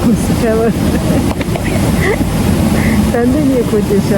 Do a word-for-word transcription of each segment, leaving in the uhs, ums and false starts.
ད་འདི་ཉིད་ཁོ་ཅི་ཤ།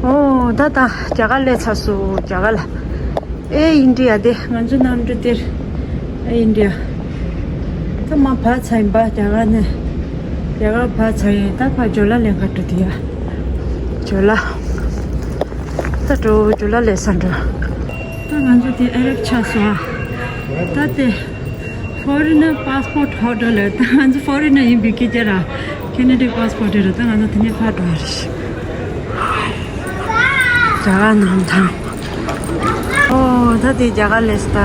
ཨོ་ད་ད་རྒྱ་གར་སླེབས་ཚར་སོང་རྒྱ་གར་ལ། ཨེ་ཨིན་ཌི་ཡ་དེ་ང་ཚོ་གནམ་གྲུ་དེར། ཨེ་ཨིན་ཌི་ཡ། ད་མ་བར་ཚར་ཡིན་པ་རྒྱ་གར་ནས། རྒྱ་གར་བར་ཚར་ཡིན་ད་ཕར་ཇོ་ལ་ལེན་ག་འགྲོ་དེ་ཡ། ཇོ་ལ། ད་འགྲོ་ཇོ་ལ་ལེན་ས་འགྲོ། ད་ང་ཚོ་དེ་ཨ་རབ་ཆགས་སོང་ཨ། ད་དེ། ཕོ་རི་ནར་པཱ་སི་པོར་ཊི་ཧོལ་ཌར་ལ་ད་ང་ཚོ་ཕོ་རི་ནར་ཡིན་པའི་སྐད་ཆ་ར། ཁེ་ན་ཌའི་པཱ་སི་པོར་ཊི་རེད་ད་ང་ཚོ་དེ་ནས་ཕར་འགྲོ་ཡ་རེད། རྒྱ་གར་གནམ་ཐང་། ཨོ་ད་དེ་རྒྱ་གར་ལས་ད།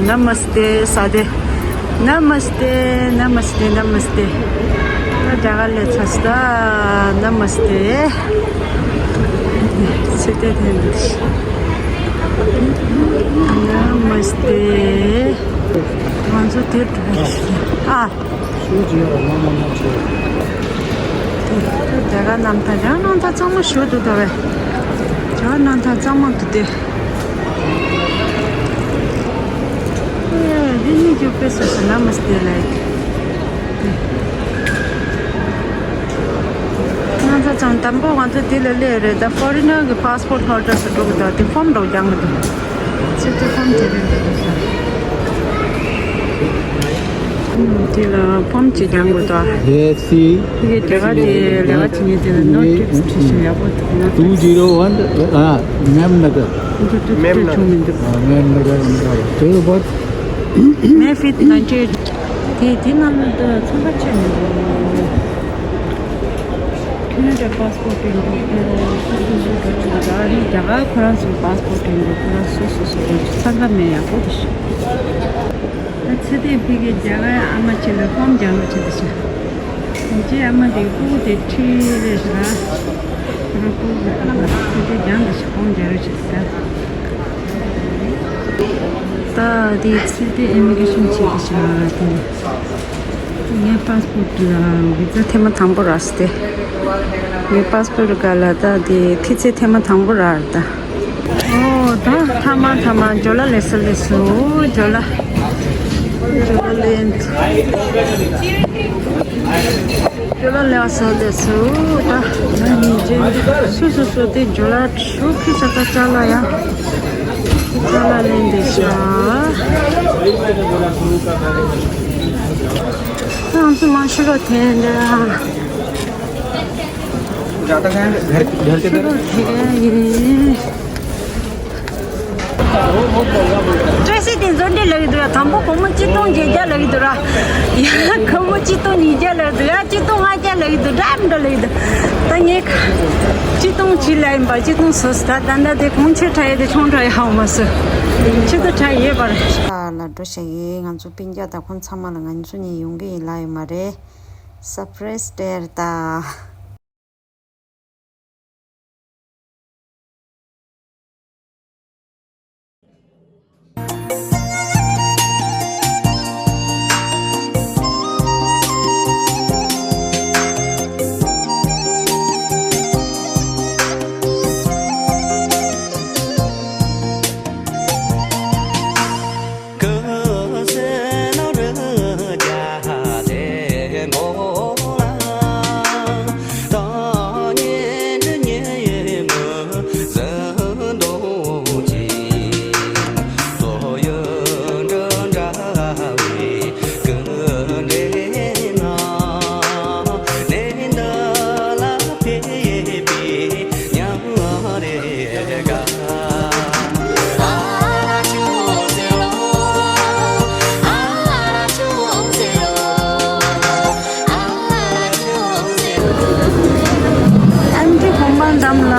ན་མ་སྟེ་ས་དེ། ན་མ་སྟེ་ན་མ་སྟེ་ན་མ་སྟེ། ད་རྒྱ་གར་ལས་ཚ་ས་ད། ན་མ་སྟེ། ཚེ་དེ་དེ་འདུག་ན་མ་སྟེ། ང་ཚོ་དེ་འགྲོ་ཡ་ཞིག་ཨ། རྒྱ་གར་གནམ་ཐང་རྒྱ་གར་གནམ་ཐང་གཙང་མ་ཞིག་འདུག་ད་བས། རྒྱ་གར་གནམ་ཐང་གཙང་མ་འདུག་སྟེ། ཨེ་འདི་གཉིས་ཀྱི་དཔེ་སོ་སོ་ན་མ་སྟེ་ལ། ང་ཚོ་ཚང་དང་པོ་ང་ཚོ་འདི་ལ་སླེབས་རེད་ད། ཕོ་རི་ནར་གི་པཱ་སི་པོར་ཊི་ཧོལ་ཌར་སུ་འགྲོ་གི་འདུག་དེ་ཕོམ་འགྲོ་རྒྱག་གི་འདུག་ཚེ་དེ་ཕོམ་དེ་རེད་འདུག་ས། དེ་ལ་ཕོམ་ཅིག་རྒྱག་དགོས་འདུག་དེ་སི། དེ་གའི་རྒྱ་གར་དེ་ལས་ཀ་བྱེད་མཁན་དེ་ལ་ནོ་ཊིབ་སི་བྲིས་ཤིག་ཡག་པོ་འདུག་ན། two zero one, ah, Mem Nagar. འདི་ཊིབ་སི་བྲིས་ཤིག་ཡག་པོ་འདུག་ན། མེ་ཕིད་ནའིན་ཊི་ཨེཊ། དེ་དེ་ནང་ལ་ད་ཚོང་པ་ཆེ་མི་འདུག་ཁེ་ན་ཌ་པཱ་སི་པོར་ཊི་སྟོན་འདུག་ཨེ་སོ་སོ་སོ་འགྲོ་ཆོག་ད་རེས་རྒྱ་གར་ཁོ་རང་ཚོའི་པཱ་སི་པོར་ཊི་སྟོན་འདུག་ཁོ་རང་སོ་སོ་སོ་འགྲོ་ཆོག་འཚང་ཁ་མེད་ཡག་པོ་རེད་ཤག་ད་ཚེ་བརྟན་ཕ་གིར་རྒྱ་གར་ཨ་མ་ཁྱེད་ལ་ཕོམ་རྒྱག་རོགས་བྱེད་འདུག་ཤག་ངེད་ཀྱི་ཨ་མ་དེ་སྤུ་གུ་དེ་ཁྲིད་རེད་ཤག་ཁོ་རང་སྤུ་གུ་ཁྲིད་དེ་རྒྱག་འདུག་ཤག་ཕོམ་རྒྱག་རོགས་བྱེད་འདུག་ད་དེ་ཚེ་བརྟན་ཨི་མི་གྷི་རེ་ཤན་བྱེད་འདུག་ཤག་དེ། ངའི་པཱ་སི་པོར་ཊི་ལ་བི་ཛ་ཐེངས་མ་དང་པོ་རག་སྟེ། ངའི་པཱ་སི་པོར་ཊི་སྒང་ལ་ད་དེ་ཁི་ཚེ་ཐེངས་མ་དང་པོ་རག་རེད་ད། ཨོ་ད་ཐ་མ་ཐ་མ་ཇོ་ལ་ལེ་སོ་ལེ་སོ་ཇོ་ལ། ཇོ་ལ་ལེན། ཇོ་ལ་ལེ་སོ་ལེ་སོ་ད། སུ་སུ་སུ་དེ་ཇོ་ལ་ཤོ་ཁི་ས་ད་ཅ་ལ་ཡ། ཅ་ལ་ལེན་དེ་ཤ། ང་ཚོ་མ་ཤི་རོ་དེ་འདྲ། ज़्यादा खाएंगे, घर, घर के ཤི་རོ་དེ་ཡིན། བཀྲ་ཤིས་དེ་ཚོ་འདྲ་ལབ་ཀྱི་འདུག་ར། དང་པོ་སྒོར་མོ་གཅིག་སྟོང་བརྒྱད་བརྒྱ་ལབ་ཀྱི་འདུག་ར། ཡ་སྒོར་མོ་གཅིག་སྟོང་ཉིས་བརྒྱ་ལབ་འདུག་ཡ་གཅིག་སྟོང་ལྔ་བརྒྱ་ལབ་ཀྱི་འདུག་འདྲ་མི་འདྲ་ལབ་ཀྱི་འདུག་ད་ངས་གཅིག་སྟོང་གཅིག་ལབ་ཡིན་པ་གཅིག་སྟོང་བཟོས་སོང་ད། ད་ལྟ་དེ་གོང་ཆེ་དྲགས་ཡོད་དེ་ཆུང་དྲགས་ཡོད་ཧ་གོ་མ་སོང་། ཆེ་ཚོ་དྲགས་ཡོད་པ་རེད། ལ་འགྲོ་བཞག་ཡིན། ང་ཚོ་སྤུན་ཀྱག་དང་ཁོང་ཚང་མ་ལ་ང་ཚོ་གཉིས་ཡོང་གི་ཡིན་ལབ་ཡོད་མ་རེད། སར་པ་རའི་སི་སྟེར་ད། ཨ་མཆོག་གོང་མ་འདམ་ལ་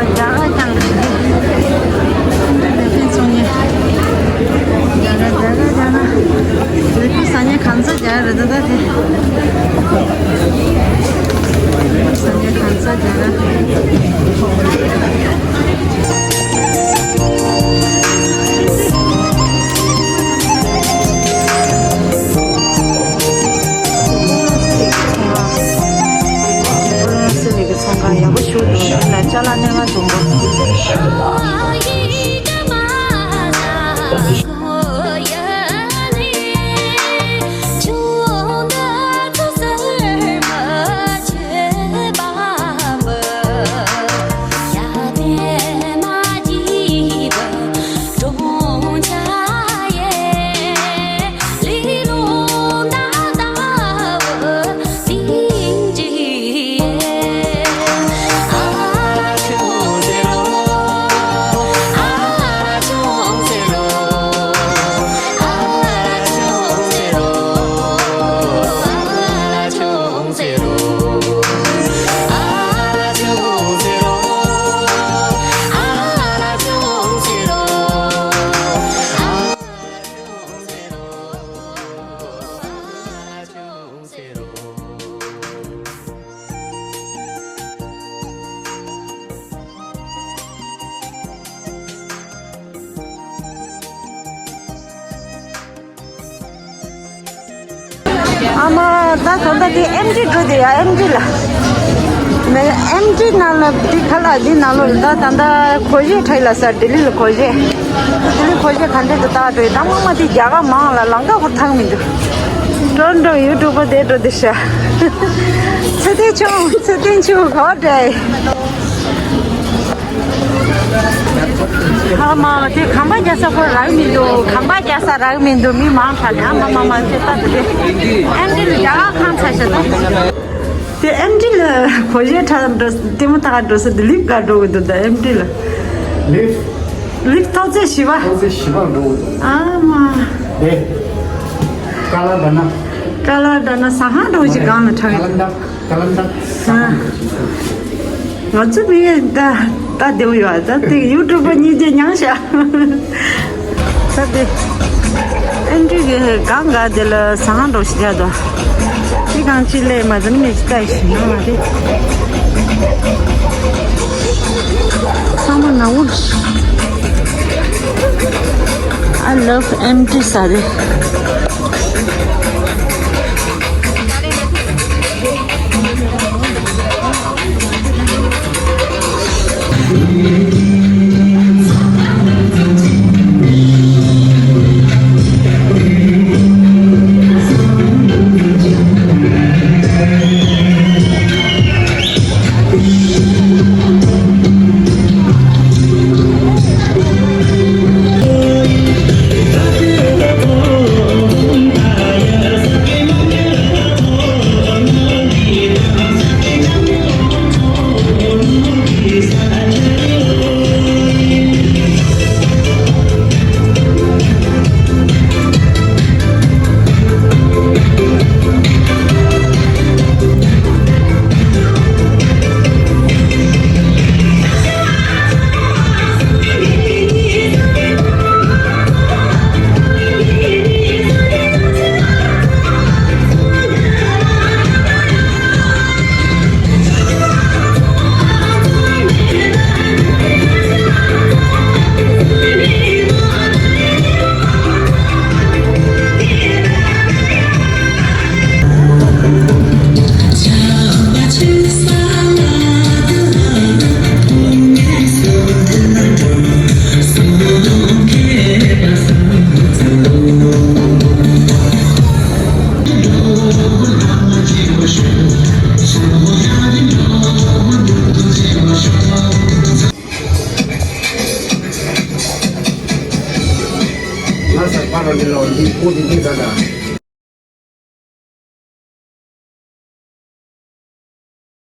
རྒྱ་གར་ཀྱང་རེད། ཨ་མཆོག་ལས་དོན་ཚོགས་ངེས། རྒྱ་གར་རྒྱ་གར་རྒྱ་གར། ལུས་པོ་ཟ་ཉེ་གང་ཚ་རྒྱ་གར་རེད་ད་ད་དེ། ལུས་པོ་ཟ་ཉེ་གང་ཚ་རྒྱ་གར། ཚོང་ཁང་ཡག་པོ་ཞིག་འདུག་ལ་ཅ་ལག་སྣ་ལྔ་འདུག་གོ། ད་ད་ལྟ་དེ་ཨེམ་ཊི་འགྲོ་དེ་ཡ་ཨེམ་ཊི་ལ། མེ་ཨེམ་ཊི་ནང་ལ་དེ་ཁ་ལག་དེ་ནང་ལོགས་ལ་ད་ད་ལྟ་གོ་ཤེས་ཁྲིད་ལ་ས་ལྡི་ལི་ལ་གོ་ཤེས། ལྡི་ལི་གོ་ཤེས་ག་འདྲས་དུ་བཏགས་འགྲོ་ཡི། ད་མ་མ་དེ་རྒྱ་གར་མང་ལ་ལམ་ཁ་ཁོ་ཐང་མི་འདུག་ཀྲོན་ཀྲོ་ཡུ་ཊུབ་པ་དེ་འགྲོ་དེ་ཤ། ཚེ་བརྟན་ཆུང་ཚེ་བརྟན་ཆུང་གོ་འདྲ། ཧ་མ་དེ་ཁང་པ་རྒྱག་ས་ཁོ་རག་མི་འདུག་ཁང་པ་རྒྱག་ས་རག་མི་འདུག་མི་མང་དྲགས་ནས་ཨ་མ་མ་མ་དེ་ལྟ་དུ་དེ་ཨེམ་ཊི་ལ་རྒྱ་གར་ཁང་ཚ་ཤ་ད། དེ་ཨེམ་ཊི་ལ་གོ་ཤེས་ཁྲིད་འགྲོ་ལྟད་མོ་ལྟ་ག་འགྲོ་ས་དེ་ལིབ་ག་འགྲོ་གི་འདུག་ད་ཨེམ་ཊི་ལ། ལིབ། ལིབ་ཐོག་བརྩེགས་བཞི་པ། ཐོག་བརྩེགས་བཞི་པ་འགྲོ་གི་འདུག་ཨ་མ། དེ། ཀ་ལ་ད་ན། ཀ་ལ་ད་ན་ཟ་ཁང་འགྲོ་ཅིག་གང་ལ་ཁྲིད་གི། ཀ་ལ་ད། ཀ་ལ་ད། ཟ་ཁང་འགྲོ་ཅིག་ང་ཚོ་མི་ད་ད་བདེ་བོ་ཡོད་ད་དེ་ཡུ་ཊུབ་པ་གཉིས་ཀྱི་མྱངས་ཤག་ད་དེ་ཨེམ་ཊི་གི་སྒང་ག་དེ་ལ་ཟ་ཁང་འགྲོ་ཞིག་རྒྱག་དོ། དེ་གང་ཅི་ལས་མ་ཟིན་མི་ཅི་ལྟ་ཞིག་ན་མ་དེ་ཚང་མ་ནང་འོ། I love empty sari. ང་ས་པ་ར་འདི་ལོ་འདི་ཁོ་འདི་འདི་ཟ་ད།